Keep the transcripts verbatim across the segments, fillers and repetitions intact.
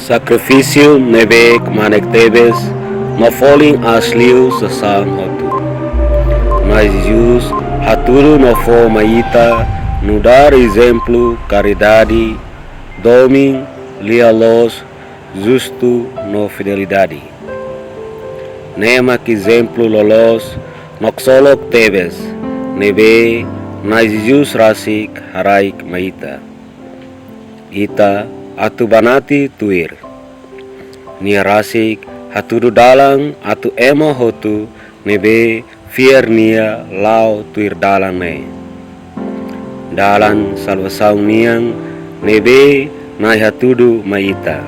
Sakrifísiu ne'ebé kmanek tebes no folin aas liu sasán hotu. Na'i Jesus hatudu no fó mai ita nu'udar ezemplu karidade, domin, lia-loos, justu no fidelidade. Ne'e mak ezemplu loloos no ksolok tebes ne'ebé Na'i Jesus rasik haraik mai ita. Ita atu banati tuir. Nia rasik hatudu dalan atu ema hotu ne'ebé fiar Nia la'o tuir dalan ne'e. Dalan salvasaun nian ne'ebé Na'i hatudu mai ita,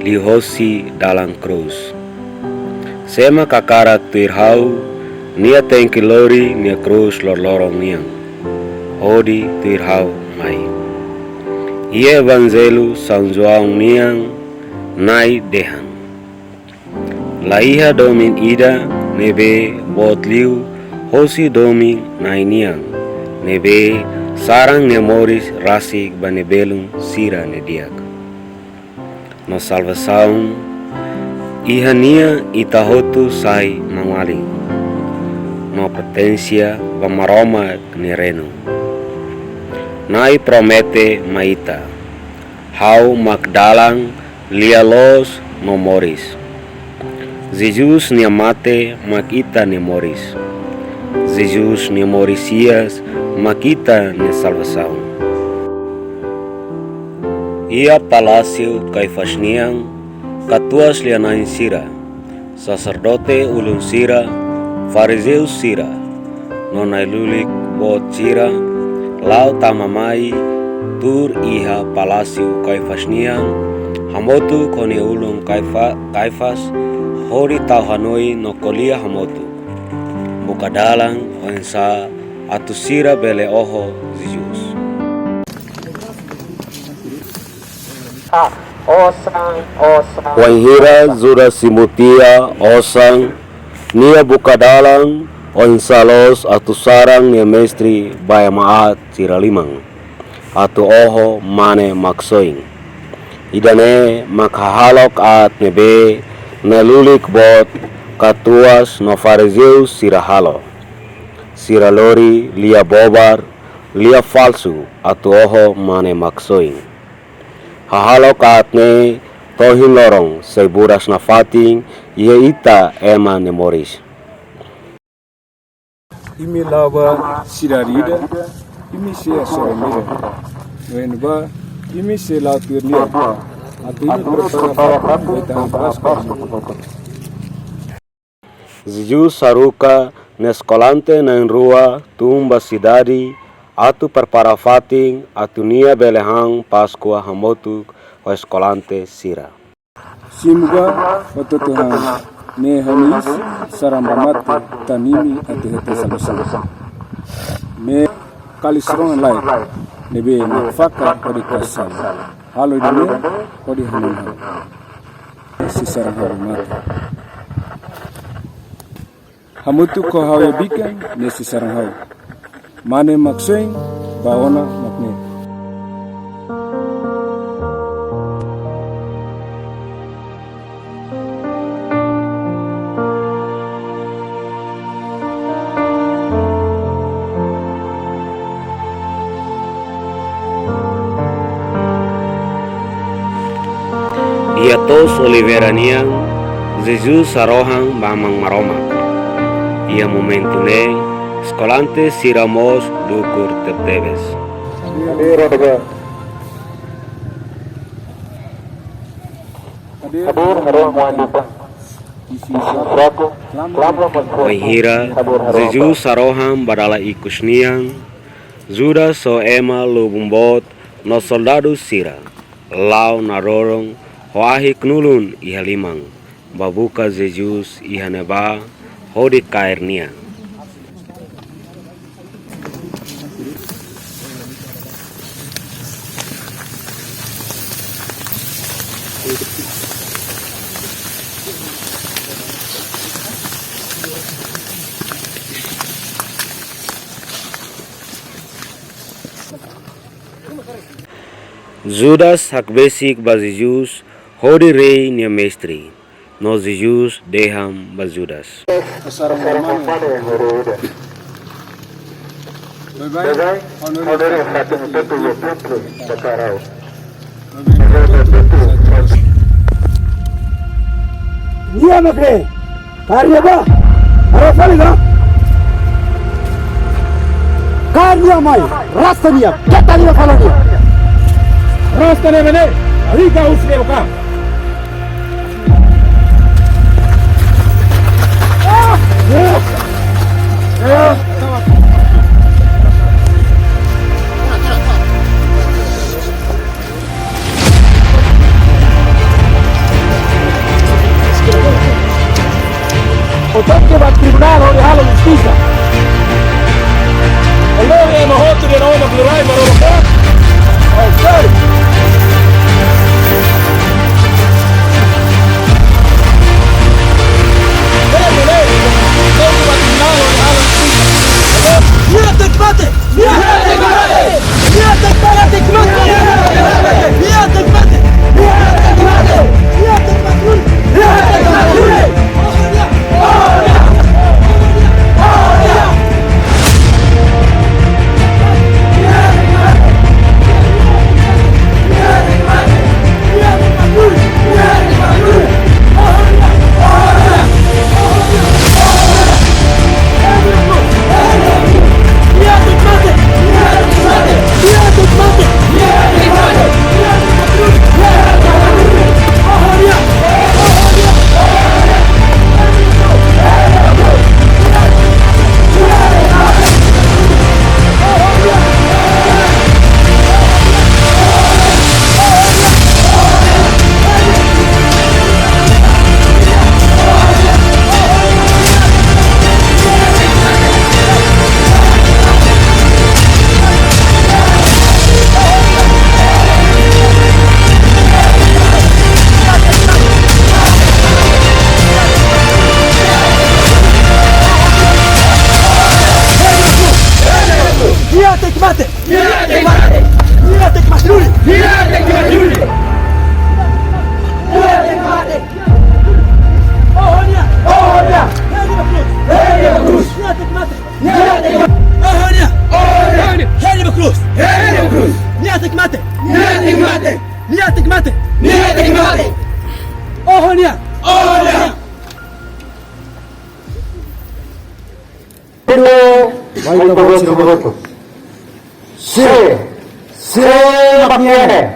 liuhosi dalan krús. Sé mak hakarak tuir Ha'u, nia tenke lori nia krús loroloron nian, hodi tuir Ha'u mai. Iha Evanjellu São João nian, Na'i dehan: La iha domin ida ne'ebé boot liu hosi domin Na'i nian, ne'ebé saran nia moris rasik ba nia belun sira ne'e di'ak. No salvasaun iha Nia ita hotu sai maun-alin, no pertense ba Maromak nia reinu. Na'i promete mai ita: Ha'u mak dalan, lia-loos no moris. Jesus nia mate mak ita-nia moris. Jesus nia moris hi'as mak ita-nia salvasaun. Iha palásiu Kaifás nian, katuas lia-na'in sira, saserdote ulun sira, farizeu sira, no na'i-lulik boot sira, la'o tama mai tuur iha palásiu Kaifás nian, hamutuk ho nia ulun Kaifa-, Kaifás, hodi tau hanoin no ko'alia hamutuk buka dalan oinsá atu sira bele oho Jesus. Wainhira Judas simu tiha osan, nia buka dalan oinsá loos atu saran nia mestre ba ema aat sira liman, atu oho Mane Maksoin. Ida-ne'e mak hahalok aat ne'ebé na'i-lulik boot, katuas no farizeu sira halo. Sira lori lia bobar, lia falsu atu oho Mane Maksoin. Hahalok aat ne'e to'o ohin loron sei buras nafatin iha ita ema nia moris. Imi la'o ba sidade ida, imi sei hasoru nia. No iha ne'ebá, imi sei la'o tuir nia. Atu imi prepara fatin ba ita-nia Páskua. Jesus haruka nia eskolante na'in-rua tun ba sidade atu prepara fatin atu Nia bele han Páskua hamutuk ho eskolante sira. Simu ba, hotu-hotu han: Ne'e ha'u-nia isin saran ba mate, tan imi atu hetan salvasaun. Ne'e kális rona-laek ne'ebé Na'i fakar hodi kaer sala. Halo ida-ne'e hodi hanoin ha'u. Ne'e sei saran ha'u ba mate. Hamutuk ho ha'u iha bikan, ne'e sei saran ha'u. Mane Maksoin ba ona mak ne'e. Iha to'os Oliveira nian, Jesus harohan ba Aman Maromak. Iha momentu ne'e, eskolante sira mós dukur tebetebes. Wainhira Jesus harohan ba dala ikus nian, Judas ho ema lubun boot no soldadu sira la'o naroron ho ahi knulun iha liman, ba buka Jesus iha ne'ebá hodi kaer Nia. Judas hakbesik ba Jesus Hodi rei nia mestre, no Jesus dehan ba Judas. Bye bye. Nia mak ne'e, kaer nia bá, arrasta nia bá. Kaer nia mai, rasta nia, keta nia fala nia. Rasta nia mane, riga us nia boka. Otoke ba tribunál hodi halo justisa. Olo ema hotu nia naran mak lurai maromak. Oke. Nia tenke mate! Nia tenke mate! Nia tenke mate! Nia tenke mate! Nia tenke mate! Nia tenke mate! Nia tenke mate duni! Nia tenke mate duni! Nia tenke mate! Oho nia! Oho nia! Heri ba krús! Heri ba krús! Nia tenke mate! Nia tenke mate! Oho nia! Oho nia! Heri ba krús! Heri ba krús! Nia tenke mate! Nia tenke mate! Nia tenke mate! Nia tenke mate! Oho nia! Oho nia! Ilo, vai ka voce do voto. Se, se mak ne'e.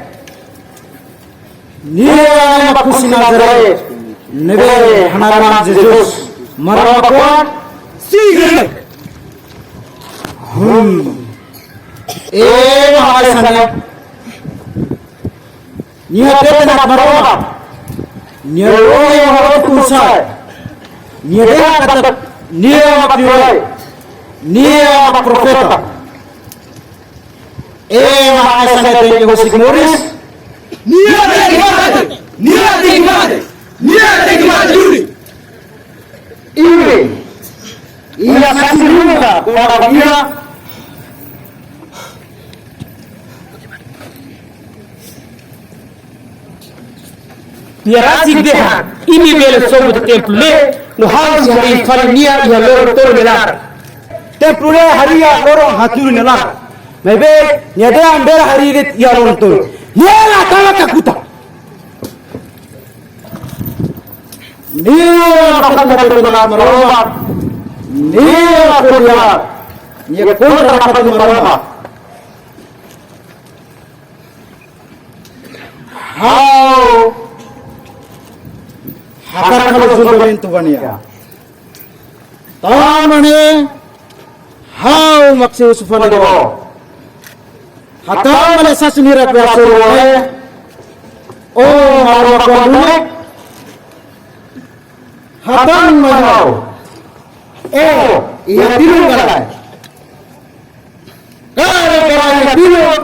Nia mak husi Nazaré, ne'ebé hanaran Jesus. Maromak oan, siga. Hmm. Ema hanesan ne'e. Nia hatete Na'i Maromak. Nia lori ema hotu tun sa'e. Nia dehan katak nia mak Liurai. Nia mak profeta. Ema hanesan ne'e tenke husik moris. Nia tenke mate. Nia tenke mate. Nia tenke mate duni. Imi, iha sasin ruma, kona ba nia. Nia rasik dehan, imi bele sobu tiha templu ne'e, no ha'u sei harii fali nia iha loron tolu nia laran. Templu ne'e harii iha loron haatnulu nia laran. Maibé, nia dehan bele harii de'it iha loron tolu. Nia la tama kakutak. Nia la kontra Na'i Maromak. Nia la kontra. Nia kontra Na'i Maromak. Ha'u hakarak halo julgamentu ba nia. Tanba ne'e ha'u mak sei husu fali ba ó. Hatán ba lia sasin hirak ba suru wae. Ó Maromak oan duni. Hatán mai ha'u. Ó iha tilun ka lae? Karik karik iha tilun,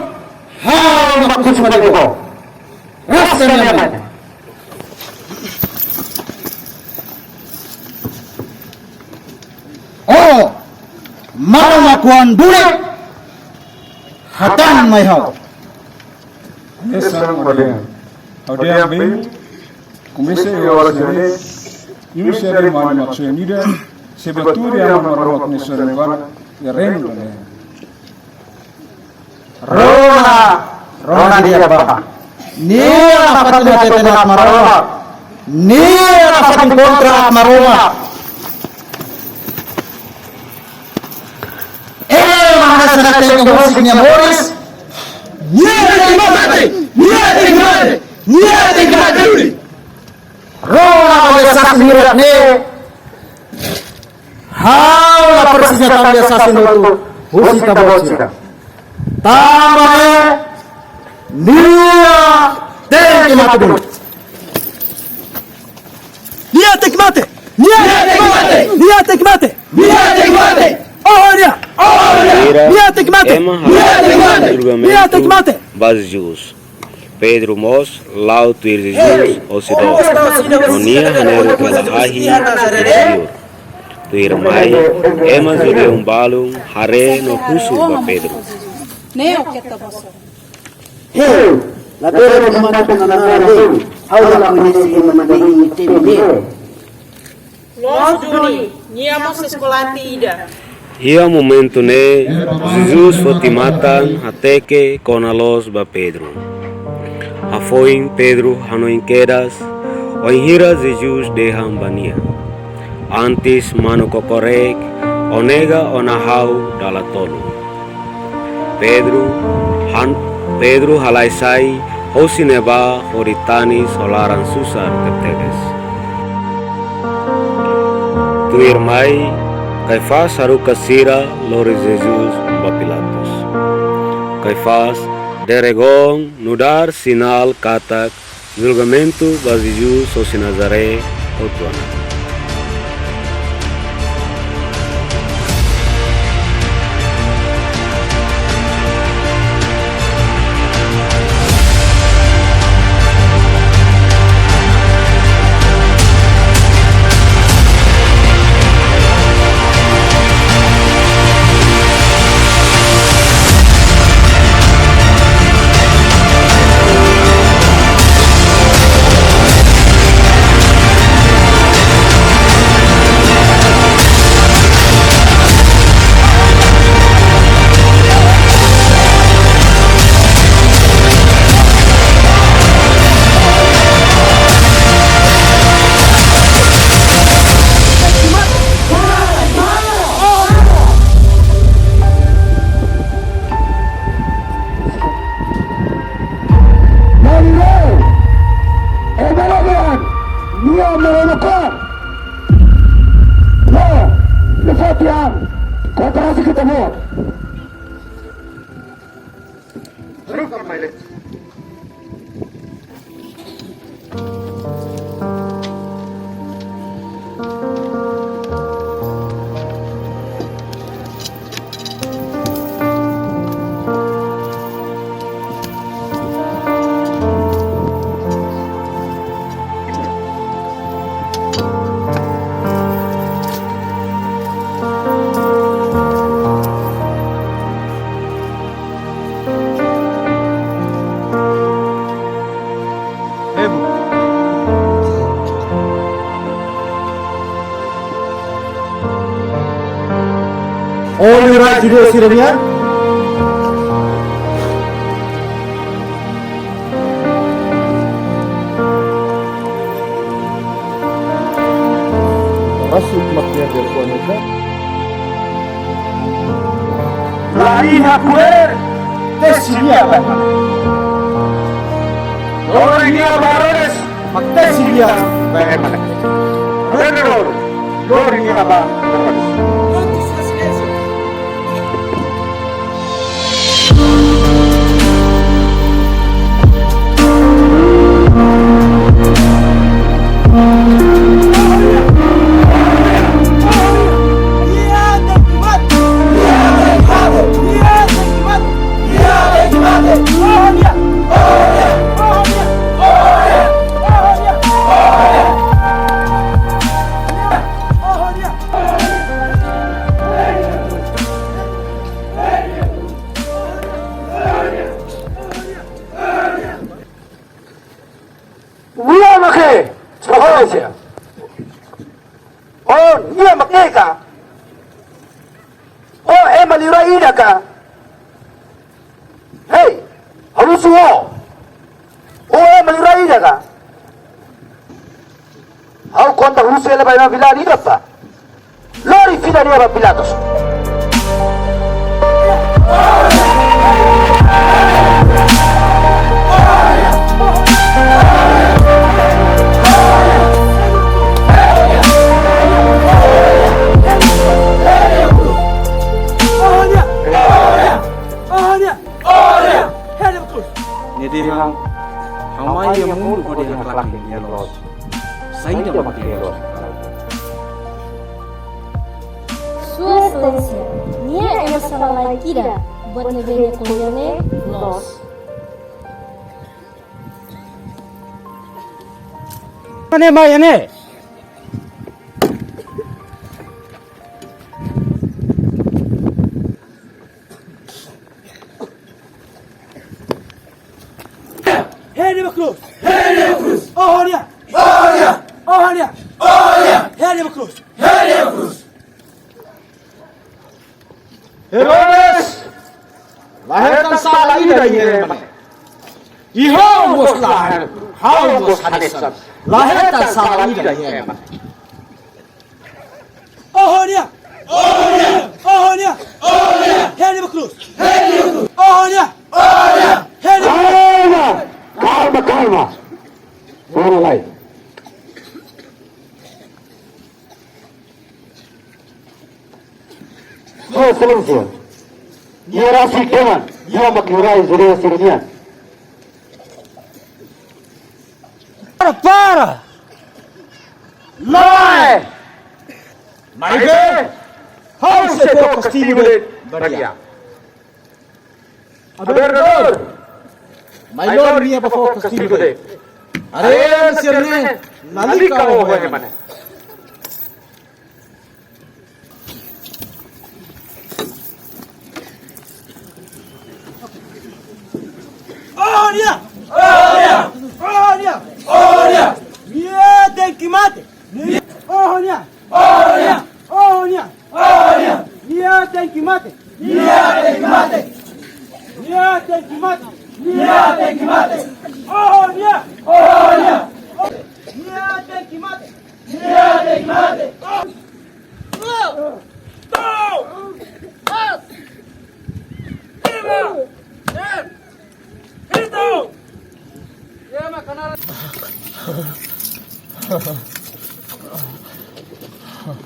ha'u mak husu fali ba ó. Rasta nia mane. Ó Maromak oan duni, hatán mai ha'u. Hanesan ha'u dehan. Ha'u dehan bem, Komesa iha oras ida-ne'e, imi sei haree Maromak soe ida, sei bá tuur iha Aman Maromak nia sorin barak iha reinu ida-ne'e. Rona, rona di'ak ba. Nia nafatin hatete Aman Maromak. Nia nafatin kontra Aman Maromak. Ema hanesan ne'e tenke husik nia moris. Nia tenke mate. Nia tenke mate. Nia tenke mate. Rona ba iha sasin hirak ne'e. Ha'u la presiza tama iha sasin hotu husi ita-boot sira. Tanba ne'e nia tenke mate duni. Nia tenke mate! Nia tenke mate! Nia tenke mate! Nia tenke mate! Oh, nia! Oh, nia! Nia tenke mate! Ema nia tenke mate! Nia tenke mate! Ba Jesus. Pedro mós la'o tuir Jesus hosi dook. No nia haneru kala ahi iha liur. Tuirmai, ema judeus balun haree no husu ba Pedro. Ne'e o keta boso. Hei, labele mata na nara dei. Ha'u la koñese ema ne'e iha tempu ne'e. Loos duni, nia mós eskolante ida. Iha momentu ne'e, Jesus foti matan hateke kona-loos ba Pedro. Hafoin Pedro hanoin kedas, wainhira Jesus dehan ba nia: Antes manu kokorek, ó nega ona ha'u dala tolu. Pedro han-, Pedro halai sai hosi ne'ebá hodi tanis ho laran susar tebetebes. Tuirmai, Kaifás haruka sira lori Jesus ba Pilatus. Kaifás deregen nu'udar sinál katak julgamentu ba Jesus hosi Nazaré hotu ona. Marireu, ebalagan, nia merenokan. No, lefatian, kontra si kita mo. Terus, Pak Mailet. Ó-nia rai judeu sira-nian. Rasul mak dia dia kuan itu. Lain aku er, tesi nia ba ema. Lori nia ba Herodes, mak tesi nia ba ema. Benar, lori nia ba Herodes. Mak ne'e ka? Ó ema liurai ida ka? Hei, ha'u husu ó. Ó ema liurai ida ka? Ha'u konta husu hela ba ema fila ida pa. Lori fila nia ba Pilatus. Ne'e dehan, ha'u mai iha mundu hodi haklaken nia loos. Saida mak nia loos? Sua Exelénsia, nia ema sala-na'in ida, buat ne'ebé nia ko'alia ne'e loos. Mane mai ne'e? Hedi ba krús! Hedi ba krús! Oho nia! Oho nia! Oho nia! Oho nia! Hedi ba krús! Hedi ba krús! Herodes, la hetan sala ida iha ema ne'e. I ha'u mós la, ha'u mós hanesan, la hetan sala ida iha ema ne'e. Oho nia! Oho nia! Oho nia! Oho nia! Hedi ba krús! Hedi ba krús! Oho nia! Oho nia! Hedi ba krús! Kalma, kalma, kalma. Mana lai? Sua Exelénsia, nia rasik dehan, nia mak liurai Judea sira-nian. Para, para! Lae! Maibé, ha'u sei fó kastigu de'it ba nia. Aberdadór! Mai lori nia ba fó kastigu de'it. Haree ema sira-ne'e, lalika oho ema ne'e. Oho nia! Oho nia! Oho nia! Oho nia! Nia tenke mate! Nia! Oho nia! Oho nia! Oho nia! Oho nia! Nia tenke mate! Nia tenke mate! Nia tenke mate! Nia tenke mate! Oho nia! Oho nia! Nia tenke mate! Nia tenke mate! Tau! Viva! Ita!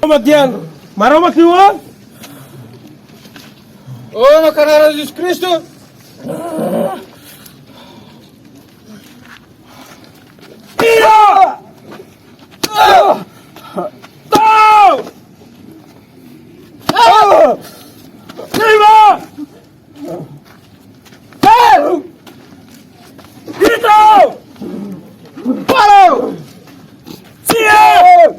Ó mak dehan Maromak nia oan? Ó mak Na'i Jesus Kristu? Ita! Tau! Viva! Hey! Grita! Parou! Siap!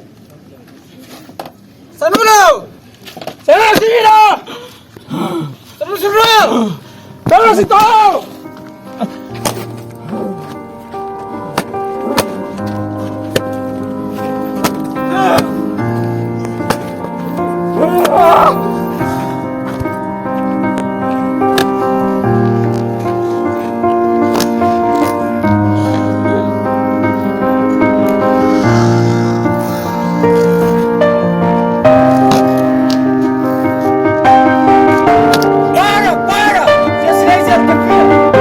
Sanulu! Sanulu sira! Sanulu sira! Sanulu sira! Para, para! Sua Exelénsia, desconfia!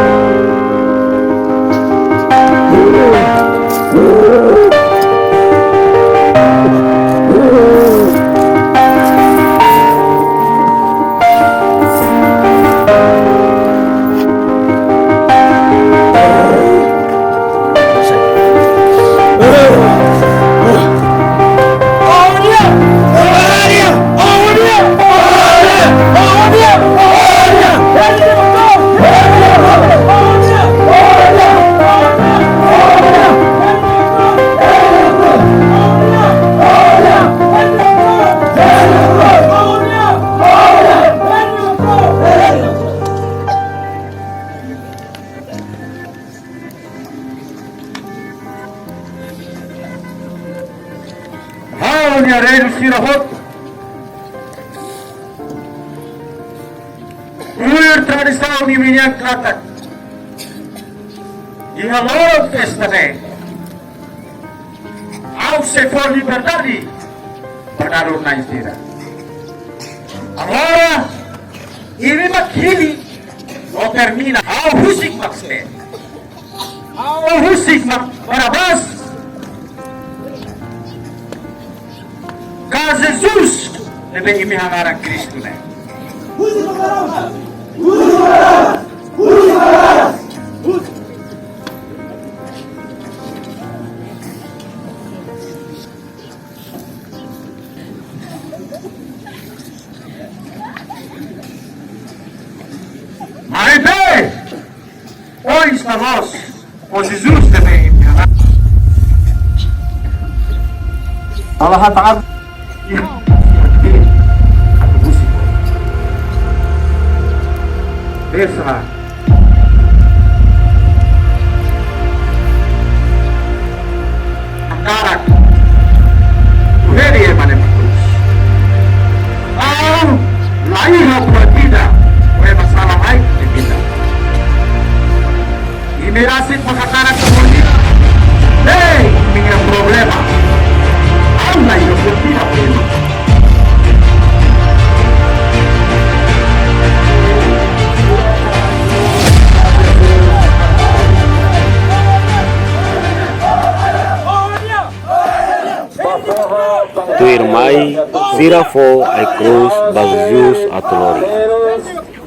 Tuir tradisaun imi-nia katak, iha loron festa ne'e, ha'u sei fó liberdade ba dadun-na'in sira. Agora, imi mak hili no termina. Ha'u husik mak ne'e. Ha'u husik mak Barabás ka Jesus ne'ebé imi hanaran Kristu ne'e? Maibé, oinsá mós ho Jesus ne'ebé imi hanaran? Allah Ta'ala. Besa. Karak. Tuheri ema ne'e mak krús. Ha'u la iha buat ida, o ema sala ai ke vida. Imi rasik mak hakarak polítika. Hei, imi-nia problema. Ha'u la iha buat ida, problema. Tuirmai, sira fó ai-krús ba Jesus atu lori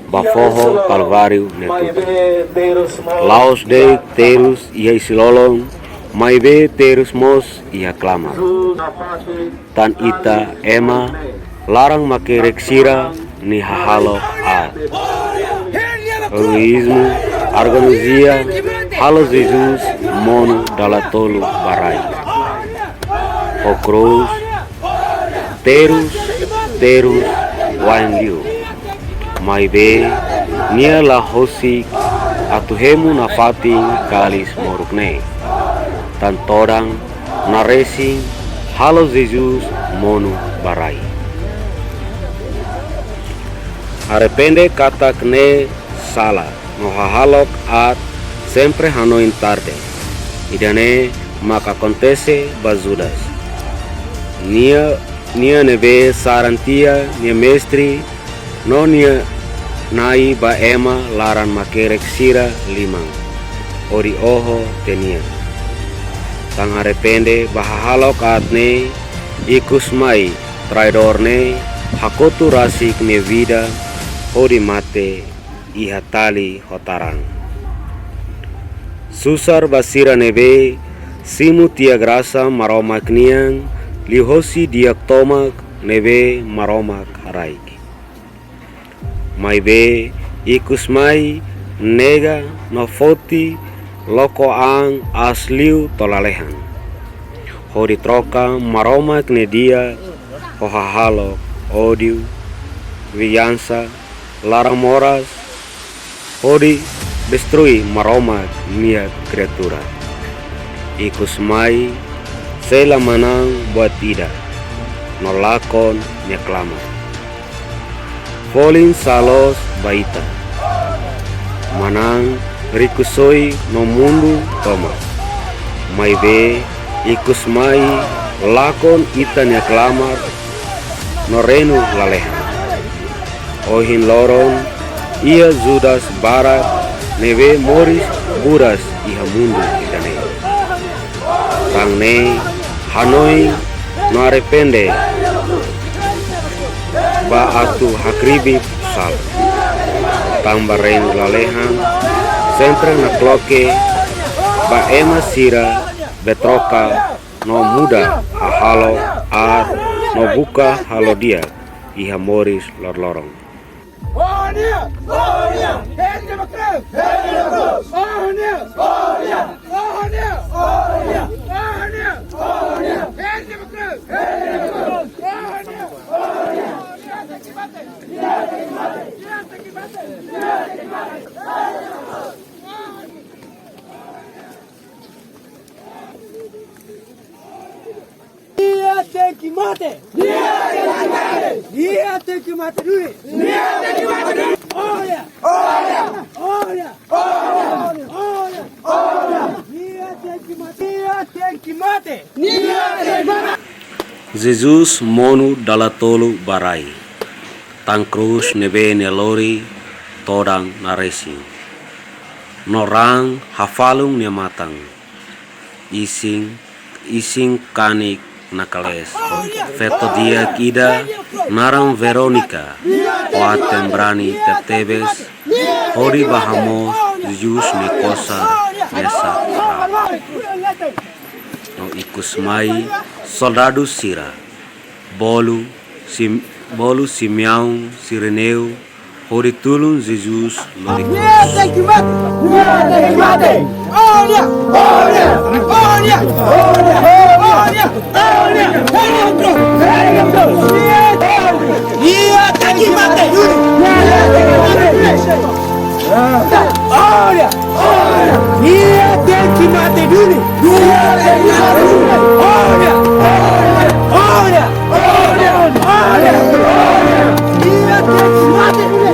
ba foho Kalváriu ne'e tutan. La'ós de'it terus iha isin-lolon, maibé terus mós iha klamar. Tan ita ema laran makerek sira-nia hahalok aat. Egoízmu, arganozia, halo Jesus monu dala tolu ba rai. Ho krús, terus, terus, wain liu. Maibé, nia la husik atu hemu nafatin kális moruk ne'e. Tan todan, nia resin halo Jesus monu ba rai. Arrepende katak ne'e sala, no hahalok aat sempre hanoin tarde. Ida-ne'e mak akontese ba Judas. Nia, nia ne'ebé saran tiha nia mestre no nia na'i ba ema laran makerek sira liman, hodi oho tiha nia. Tan arrepende ba hahalok aat ne'e, ikus mai traidór ne'e hakotu rasik nia vida hodi mate iha tali ho taran. Susar ba sira ne'ebé simu tiha grasa Maromak nian liuhosi di'ak tomak ne'ebé Maromak haraik. Maibé ikus mai nega no foti loko an aas liu to'o lalehan, hodi troka Maromak nia di'ak ho hahalok, ódiu, vingansa, laran-moras, hodi destrui Maromak nia kriatura. Ikus mai sei la manán buat ida, no lakon nia klamar. Folin sá loos ba ita. Manán, rikusoin no mundu tomak. Maibé ikus mai lakon ita-nia klamar no reinu lalehan. Ohin loron, iha Judas barak ne'ebé moris buras iha mundu ida-ne'e. Tan ne'e hanoin no arrepende ba atu hakribi sala. Tanba reinu lalehan sempre nakloke ba ema sira be troka no muda hahalok aat no buka halo di'ak iha moris loroloron. Nia tenke mate! Nia tenke mate! Nia tenke mate duni! Nia tenke mate duni! Olha! Olha! Olha! Olha! Olha! Nia tenke mate! Nia tenke mate! Nia tenke mate! Jesus monu dala tolu ba rai, tan krús ne'ebé nia lori todan naresin. No raan hafalun nia matan. Isin, isin kanek nakalees. Feto di'ak ida naran Verónica, ho aten brani tebetebes, hodi bá hamoos Jesus nia kosar mesak raan. No ikus mai soldadu sira, bolu Sim-, bolu Simeão, Cireneu, hodi tulun Jesus lori krús. Nia tenke mate! Nia tenke mate! Olha! Olha! Nia tenke mate! Olha! Nia tenke mate duni! Nia tenke mate duni! Olha! Olha! Olha! Nia tenke mate duni!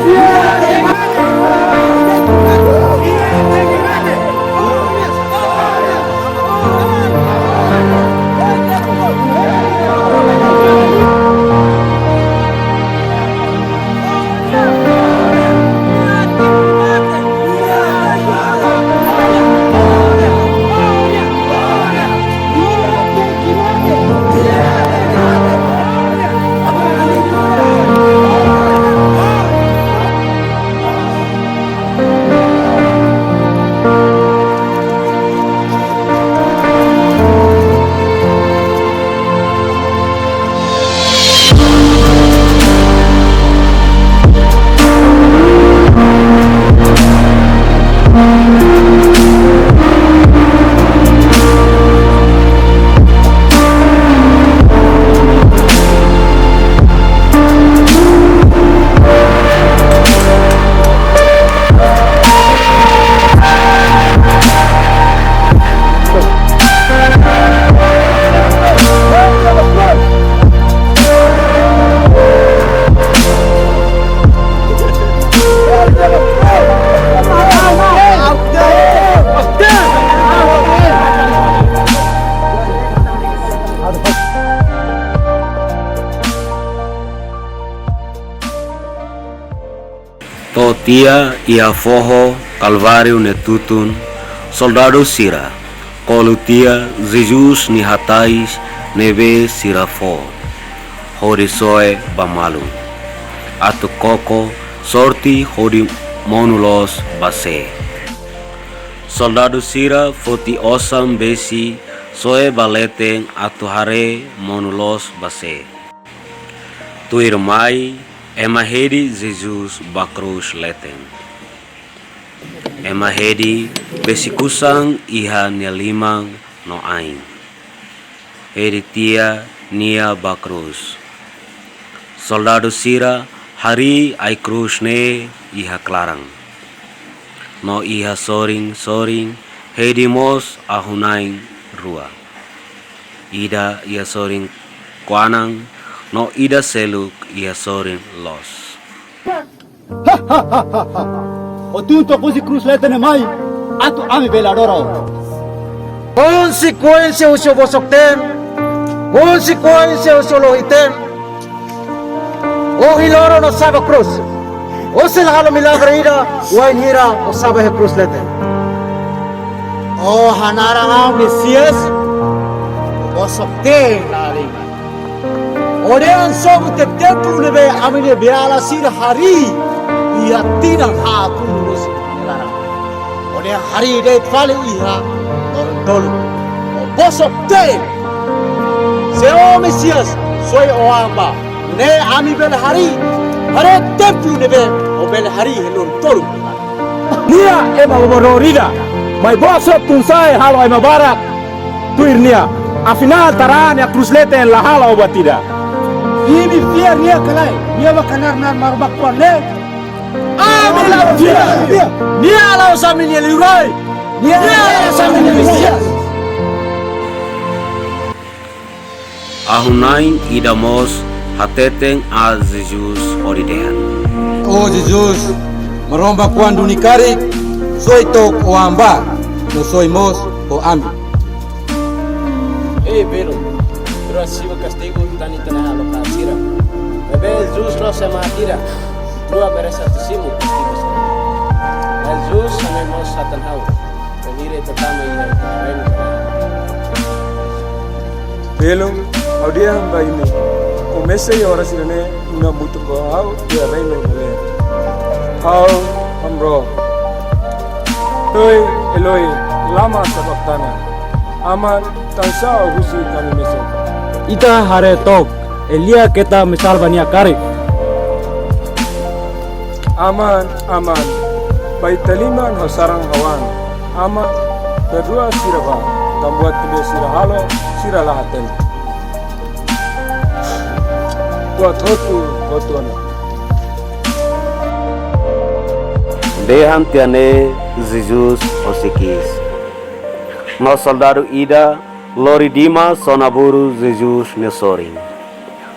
To'o tiha iha foho Kalváriu nia tutun, soldadu sira kolu tiha Jesus nia hatais ne'ebé sira fó, hodi soe ba malu, atu koko sorte hodi monu loos ba sé. Soldadu sira foti osan besi soe ba leten atu haree monu loos ba sé. Tuirmai, ema hedi Jesus ba krús leten. Ema hedi besi kusan iha nia liman no ain. Hedi tiha nia ba krús. Soldadu sira harii ai-krús ne'e iha klaran. No iha sorin-sorin hedi mós ahuna'in rua. Ida iha sorin kuanan, no ida seluk iha sorin loos. Ó tun took husi krús leten ne'e mai, atu ami bele adora ó. Konsekuénsia husi ó bosok-teen, konsekuénsia husi ó lohi-teen, ohin loron ó sa'e ba krús. Ó sei la halo milagre ida, wainhira ó sa'e ba iha krús leten. Ó hanaran ha'u Mesias, bosok-teen la halimar. Ó dehan sobu tiha templu ne'ebé ami-nia beiala sira harii iha tinan haat tun husi nia laran. Ó dehan harii de'it fali iha loron tolu. Ó bosok-teen. Se ó Mesias, soe ó an ba. Nune'e ami bele harii, haree templu ne'ebé ó bele harii iha loron tolu. Nia ema bobo rorida, mai bosok tun sa'e halo ema barak tuir nia. Afinál, taraan iha krús leten la halo obat ida. Imi fiar nia ka lae, nia mak knaar-knaar Maromak Tuhan ne'e. Ami la fiar. Nia la'ós ami-nia liurai. Nia la'ós ami-nia Mesias. Ahuna'in ida mós hateten aat Jesus hodi dehan: Ó Jesus, Maromak kuandu nia karik, soe took ho an ba, no soe mós ho ami. Ei, belun, rua simu kastigu tan ita-nia hahalok sira. Maibé Jesus la'ós ema sira, rua bele atu simu kastigu sira. Jesus hanesan mós satan hau. Pemire tetama iha reinu. Belun, ha'u dehan ba imi, komesa iha oras ida-ne'e, hamutuk ho ha'u iha reinu Belun. Ha'u hamrook. Eloi, Eloi, lama sabakhtani? Aman, tansá ó husik ami mesak? Ita haree took, Elia keta mesak ba nia karik. Aman, Aman, ba Ita liman ha'u sarani ha'u an. Aman, perdua sira ba, tanba buat ne'ebé sira halo, sira la hatene. Buat hotu, hotu ona. Dehan tiha ne'e Jesus husik iis. No soldadu ida lori dimas ho naburu Jesus nia sorin.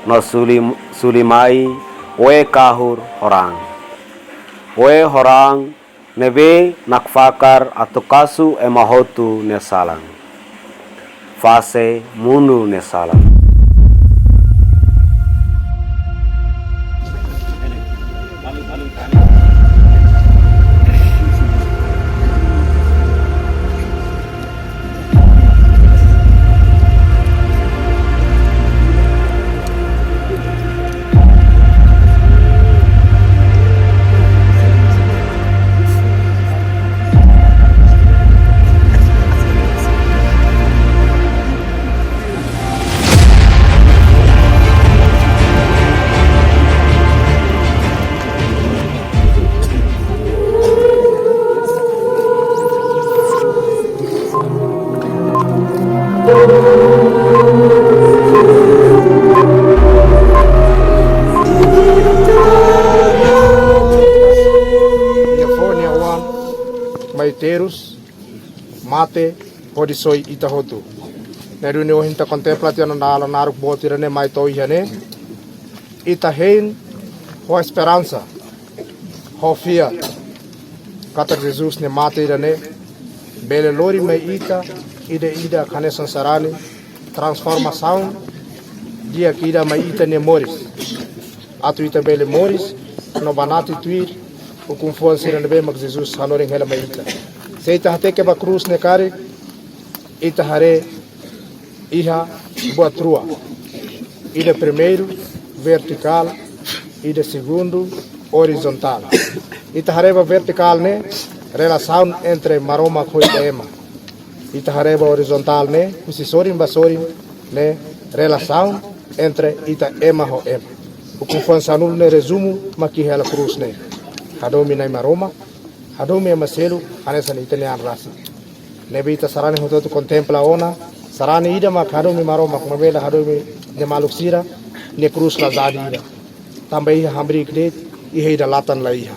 No suli, suli mai wee kahur ho raan. Wee ho raan ne'ebé nakfakar atu kasu ema hotu nia salan. Fase mundu nia salan. Nia fó nia oan mai terus, mate, hodi soe ita hotu. Ne'e duni ohin ita kontempla tiha ona dalan naruk boot ida-ne'e mai to'o iha ne'e. Ita hein ho esperansa, ho fiar katak Jesus nia mate ida-ne'e bele lori mai ita ida-idak hanesan sarani transformasaun di'ak ida mai ita-nia moris. Atu ita bele moris no banati tuir ukun-fuan sira ne'ebé mak Jesus hanorin hela mai ita. Se ita hateke ba krús nia karik, ita haree iha buat rua. Ida primeiru, vertikál, ida segundu, orizontál. Ita haree ba vertikál ne'e, relasaun entre Maromak ho ita ema. Ita haree ba orizontál ne'e, husi sorin ba sorin ne'e, relasaun entre ita ema ho ema. Ukun-fuan sanulu ne'e rezumu mak iha hela krús ne'e. Hadomi Na'i Maromak, hadomi ema seluk, hanesan ita-nia an rasik. Ne'ebé ita sarani hotu-hotu kontempla ona, sarani ida mak hadomi Maromak, maibé la hadomi nia maluk sira, nia krús la jadi ida. Tanba iha hamriik de'it, iha ida latan la iha.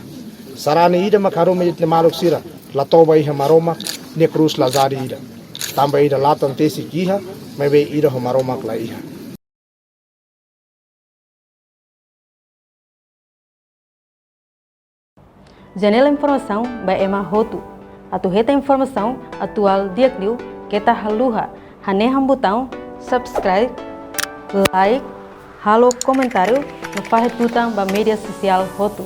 Sarani ida mak hadomi nia maluk sira, la toba iha Maromak, nia krús la jadi ida. Tanba ida latan tesik iha, maibé ida ho Maromak la iha. Janela informasaun ba ema hotu. Atu hetan informasaun atuál di'ak liu keta haluha hanehan butaun subscribe, like, halo komentáriu no fahe tutan ba média sosiál hotu.